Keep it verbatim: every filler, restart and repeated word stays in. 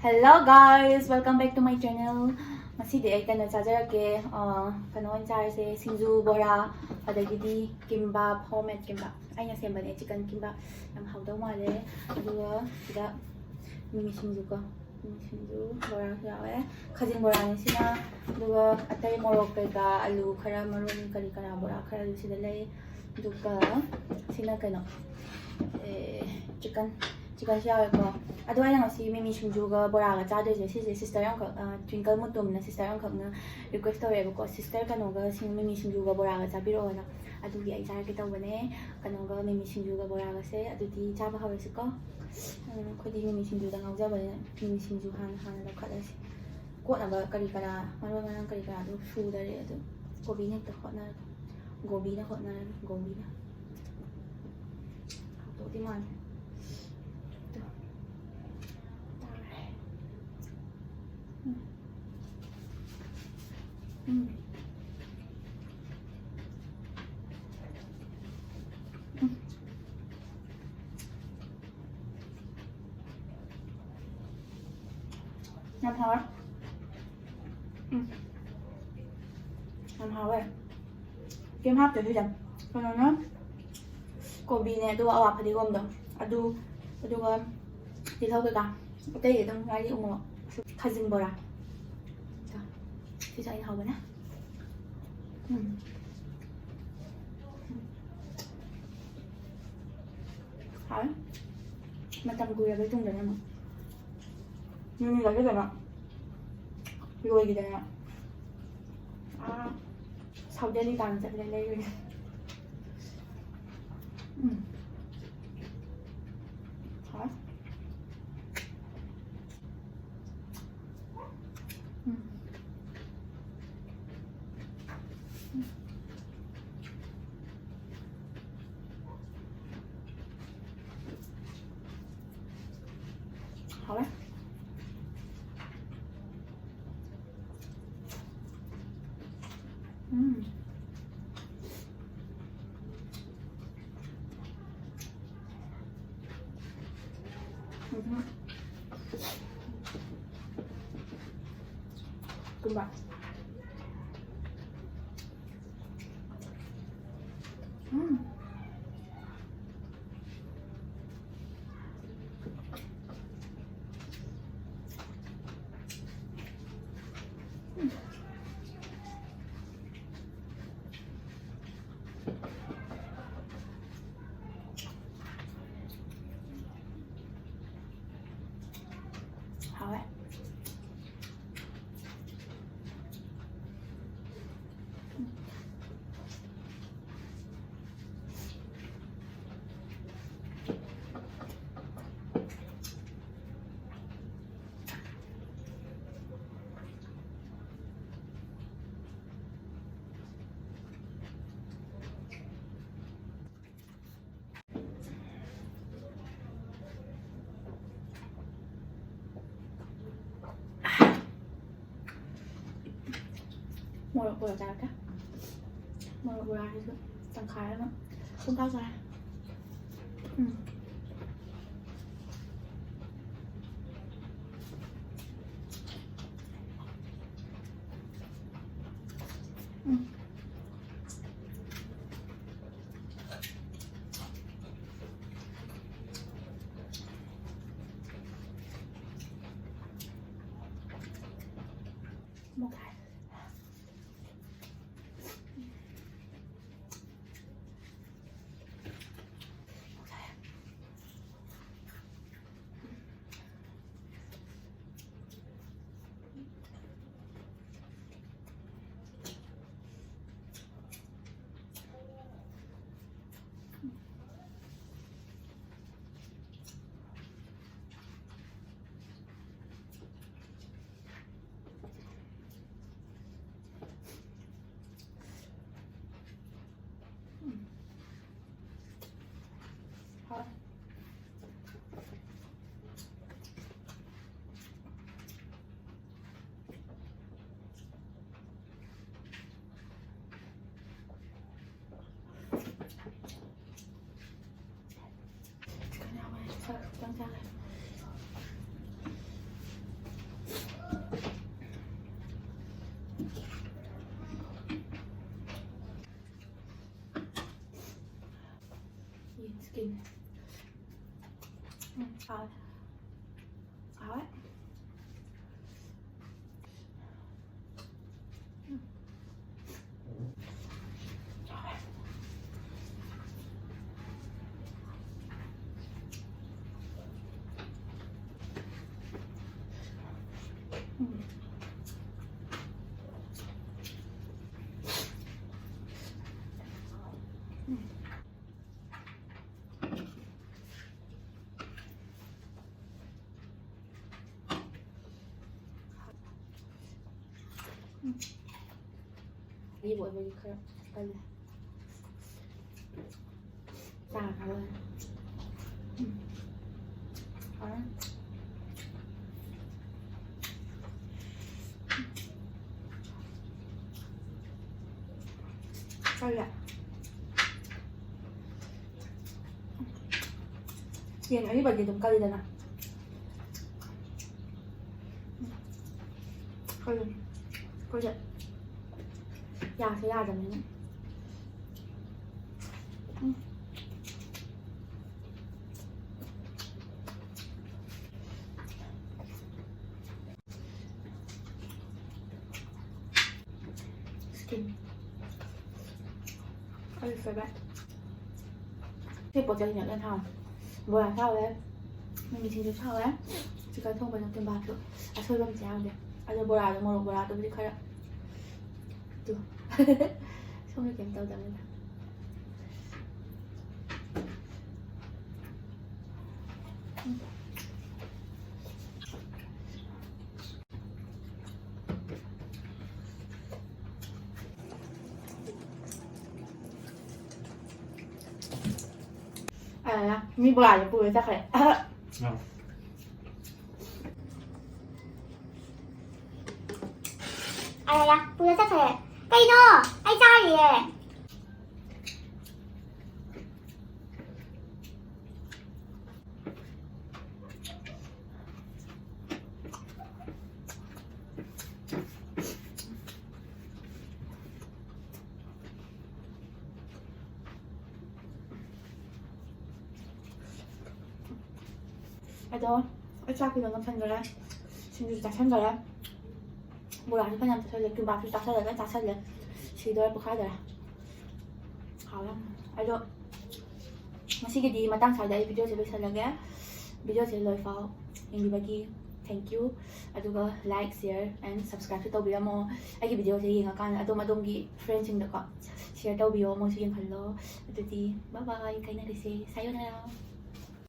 Hello guys, welcome back to my channel. ꯉꯁꯤꯗꯤ ꯑꯩ ꯀꯩꯅꯣ ꯆꯥꯖꯔꯛꯀꯦ꯫ ꯑ, ꯀꯩꯅꯣ ꯑꯣꯏꯅ ꯆꯥꯔꯁꯦ, ꯁꯤꯡꯖꯨ, ꯕꯣꯔꯥ, ꯑꯗꯒꯤꯗꯤ ꯀꯤꯝꯕꯥꯞ, ꯍꯣꯝꯃꯦꯗ ꯀꯤꯝꯕꯥꯞ꯫ ꯑꯩꯅ ꯁꯦꯝꯕꯅꯦ, ꯆꯤꯀꯟ ꯀꯤꯝꯕꯥꯞ꯫ ꯌꯥꯝ ꯍꯥꯎꯗꯧ ꯃꯥꯜꯂꯦ꯫ ꯑꯗꯨꯒ ꯁꯤꯗ ꯃꯤꯃꯤ ꯁꯤꯡꯖꯨꯀꯣ, ꯃꯤꯃꯤ ꯁꯤꯡꯖꯨ, ꯕꯣꯔꯥꯁꯨ ꯌꯥꯎꯋꯦ꯫ ꯈꯥꯖꯤꯡ ꯕꯣꯔꯥꯅꯤ ꯁꯤꯅ꯫ ꯑꯗꯨꯒ ꯑꯇꯩ ꯃꯣꯔꯣꯛ ꯀꯩꯀꯥ, ꯑꯂꯨ ꯈꯔ, ꯃꯔꯣꯏ ꯀꯔꯤ ꯀꯔꯥ, ꯕꯣꯔꯥ ꯈꯔꯁꯨ ꯁꯤꯗ ꯂꯩ꯫ ꯑꯗꯨꯒ ꯁꯤꯅ ꯀꯩꯅꯣ, ꯑꯦ, ꯆꯤꯀꯟ, ꯆꯤꯀꯟꯁꯨ ꯌꯥꯎꯋꯦꯀꯣ꯫ ꯑꯗꯣ ꯑꯩꯅ ꯉꯁꯤ ꯃꯤꯃꯤ ꯁꯤꯡꯖꯨꯒ ꯕꯣꯔꯥꯒ ꯆꯥꯗꯣꯏꯁꯦ, ꯁꯤꯁꯦ ꯁꯤꯁꯇꯔ ꯑꯃꯈꯛ, ꯑ, ꯇ꯭ꯋꯤꯡꯀꯜ ꯃꯨꯇꯨꯝꯅ ꯁꯤꯁꯇꯔ ꯑꯃꯈꯛꯅ ꯔꯤꯀ꯭ꯋꯦꯁ ꯇꯧꯔꯛꯑꯦꯕꯀꯣ, "ꯁꯤꯁꯇꯔ, ꯀꯩꯅꯣꯒ ꯁꯤꯡ-, ꯃꯤꯃꯤ ꯁꯤꯡꯖꯨꯒ ꯕꯣꯔꯥꯒ ꯆꯥꯕꯤꯔꯛꯑꯣꯅ"꯫ ꯑꯗꯨꯒꯤ ꯑꯩ ꯆꯥꯔꯛꯀꯦ ꯇꯧꯕꯅꯦ꯫ ꯀꯩꯅꯣꯒ ꯃꯤꯃꯤ ꯁꯤꯡꯖꯨꯒ ꯕꯣꯔꯥꯒꯁꯦ꯫ ꯑꯗꯨꯗꯤ ꯆꯥꯕ ꯍꯧꯔꯁꯤꯀꯣ꯫ ꯎꯝ, ꯑꯩꯈꯣꯏꯗꯤ ꯃꯤꯃꯤ ꯁꯤꯡꯖꯨꯗ ꯉꯥꯎꯖꯕꯅꯤꯅ ꯃꯤꯃꯤ ꯁꯤꯡꯖꯨ ꯍꯥꯟꯅ, ꯍꯥꯟꯅ ꯂꯧꯈꯠꯂꯁꯤ꯫ ꯀꯣꯠꯅꯕ ꯀꯔꯤ ꯀꯔꯥ, ꯃꯔꯣꯏ ꯃꯔꯥꯡ ꯀꯔꯤ ꯀꯔꯥꯗꯣ ꯁꯨꯗꯔꯦ꯫ ꯑꯗꯨ ꯀꯣꯕꯤꯅ ꯍꯦꯛꯇ ꯍꯣꯠꯅꯔꯒꯦ꯫ ꯒꯣꯕꯤꯅ ꯍꯣꯠꯅꯔꯒꯦ, ꯒꯣꯕꯤꯅ꯫ ꯍꯥꯎꯗꯧꯗꯤ ꯃꯥꯜꯂꯦ꯫ ꯑꯗꯨ ꯇꯥꯔꯦ꯫ ꯎꯝ꯫ ꯎꯝ꯫ ꯎꯝ꯫ ꯌꯥꯝ ꯍꯥꯎꯋꯦ꯫ ꯎꯝ꯫ ꯌꯥꯝ ꯍꯥꯎꯋꯦ꯫ ꯀꯩꯝ ꯍꯥꯞꯇꯦ ꯑꯗꯨꯏꯗ꯫ ꯀꯩꯅꯣꯅ ꯀꯣꯕꯤꯅꯦ, ꯑꯗꯨꯒ ꯑꯋꯥ ꯐꯗꯤꯒꯣꯝꯗꯣ ꯑꯗꯨ, ꯑꯗꯨꯒ ꯇꯤꯜꯍꯧ ꯀꯩꯀꯥ, ꯑꯇꯩꯗꯤ ꯑꯗꯨꯝ ꯉꯥꯔꯤ, ꯎ ꯃꯣꯔꯣꯛ, ꯈꯥꯖꯤꯡ ꯕꯣꯔꯥ꯫ ꯁꯤꯁꯨ ꯑꯩꯅ ꯍꯧꯕꯅꯦ꯫ ꯎꯝ꯫ ꯍꯥꯎꯋꯦ꯫ ꯃꯇꯝ ꯀꯨꯏꯔꯕꯩ ꯇꯨꯡꯗꯅꯦ ꯑꯃꯨꯛ꯫ ꯃꯤꯃꯤꯒꯁꯦ ꯀꯩꯅꯣ ꯂꯣꯏꯈꯤꯗꯅ꯫ ꯑꯥ, ꯁꯥꯎꯗꯔꯤ ꯇꯥꯅ ꯆꯠꯂꯦ ꯂꯩꯔꯨꯏ꯫ ꯎꯝ꯫ ꯍꯥꯎꯋꯦ꯫ ꯎꯝ꯫ ꯎꯝ꯫ ꯍꯥꯎꯋꯦ꯫ ꯎꯝ꯫ ꯎꯝ꯫ ꯀꯨꯝꯕ꯫ ꯎꯝ꯫ ꯍꯥꯎꯋꯦ꯫ ꯃꯣꯔꯣꯛ ꯕꯣꯔꯥ ꯆꯥꯔꯛꯀꯦ꯫ ꯃꯣꯔꯣꯛ ꯕꯣꯔꯥꯁꯤꯁꯨ ꯇꯪꯈꯥꯏ ꯑꯃ ꯄꯨꯡꯆꯥ ꯆꯥꯔꯦ꯫ ꯎꯝ꯫ ꯎꯝ꯫ ꯎꯝ, ꯍꯥꯎꯋꯦ꯫ ꯍꯥꯎꯋꯦ꯫ ꯎꯝ꯫ ꯍꯥꯎꯋꯦ꯫ ꯎꯝ꯫ ꯎꯝ꯫ ꯎꯝ꯫ ꯑꯔꯤꯕ ꯑꯣꯏꯕꯒꯤ ꯈꯔ ꯀꯜꯂꯦ꯫ ꯆꯥꯈ꯭ꯔꯕ꯫ ꯎꯝ꯫ ꯍꯥꯎꯔꯦ꯫ ꯀꯜꯂꯦ꯫ ꯌꯦꯟ ꯑꯔꯤꯕꯗꯤ ꯑꯗꯨꯝ ꯀꯜꯂꯤꯗꯅ꯫ ꯀꯜꯂꯤ꯫ ꯑꯩꯈꯣꯏꯁꯦ ꯌꯥꯁꯦ ꯌꯥꯗꯕꯅꯤꯅ꯫ ꯎꯝ꯫ Skin. ꯑꯩꯒꯤ favorite. ꯁꯤ ꯄꯣꯠ ꯆꯩꯁꯤꯅ ꯂꯣꯏ ꯍꯥꯎꯋꯦ꯫ ꯕꯣꯔꯥꯁꯨ ꯍꯥꯎꯋꯦ, ꯃꯤꯃꯤ ꯁꯤꯡꯖꯨꯁꯨ ꯍꯥꯎꯋꯦ, chicken ꯊꯣꯡꯕꯅ ꯀꯤꯝꯕꯥꯞꯁꯨ꯫ ꯑꯁꯣꯏꯕ ꯑꯝꯇ ꯌꯥꯎꯗꯦ꯫ ꯑꯗꯣ ꯕꯣꯔꯥꯗꯣ, ꯃꯣꯔꯣꯛ ꯕꯣꯔꯥꯗꯨꯕꯨꯗꯤ ꯈꯔ ꯇꯨ꯫ ꯁꯣꯝꯗ ꯀꯩꯝ ꯇꯧꯗꯕꯅꯤꯅ꯫ ꯑꯌꯥ, ꯃꯤ ꯕꯣꯔꯥꯁꯦ ꯄꯨꯔ ꯆꯠꯈ꯭ꯔꯦ꯫ ꯑꯥ꯫ ꯑꯌꯥ, ꯄꯨꯔ ꯆꯠꯈ꯭ꯔꯦ꯫ ꯀꯩꯅꯣ? ꯑꯩ ꯆꯥꯔꯤꯌꯦ꯫ ꯑꯗꯣ ꯑꯩ ꯆꯥꯛꯀꯤꯗꯣ ꯉꯝꯁꯟꯈ꯭ꯔꯦ, ꯁꯤꯡꯖꯨꯁꯨ ꯆꯥꯁꯟꯈꯔꯦ, ꯕꯣꯔꯥꯁꯨ ꯐꯅꯌꯥꯝ ꯆꯥꯁꯜꯂꯦ, ꯀꯤꯝꯕꯥꯞꯁꯨ ꯆꯥꯁꯜꯂꯦ, ꯂꯣꯏ ꯆꯥꯁꯜꯂꯦ, ꯁꯤꯗꯣꯔꯦ, ꯄꯣꯛꯈꯥꯏꯗꯣꯔꯦ꯫ ꯍꯥꯎꯋꯦ ꯌꯥꯝ꯫ ꯑꯗꯣ ꯉꯁꯤꯒꯤꯗꯤ ꯃꯇꯥꯡ ꯁ꯭ꯋꯥꯏꯗ ꯑꯩ ꯚꯤꯗꯤꯑꯣꯁꯦ ꯂꯣꯏꯁꯜꯂꯒꯦ꯫ ꯚꯤꯗꯤꯑꯣꯁꯦ ꯂꯣꯏꯐꯥꯎ ꯌꯦꯡꯕꯤꯕꯒꯤ thank you꯫ ꯑꯗꯨꯒ like, share and subscribeꯁꯨ ꯇꯧꯕꯤꯔꯝꯃꯣ꯫ ꯑꯩꯒꯤ ꯚꯤꯗꯤꯑꯣꯁꯦ ꯌꯦꯡꯉꯀꯥꯟꯗ ꯑꯗꯣꯝ ꯑꯗꯣꯝꯒꯤ friendꯁꯤꯡꯗꯀꯣ share ꯇꯧꯕꯤꯌꯣ, ꯃꯣꯏꯁꯨ ꯌꯦꯡꯍꯜꯂꯣ꯫ ꯑꯗꯨꯗꯤ bye bye, ꯀꯥꯏꯅꯔꯁꯦ, ꯁꯥꯌꯣꯅꯥꯔꯥ꯫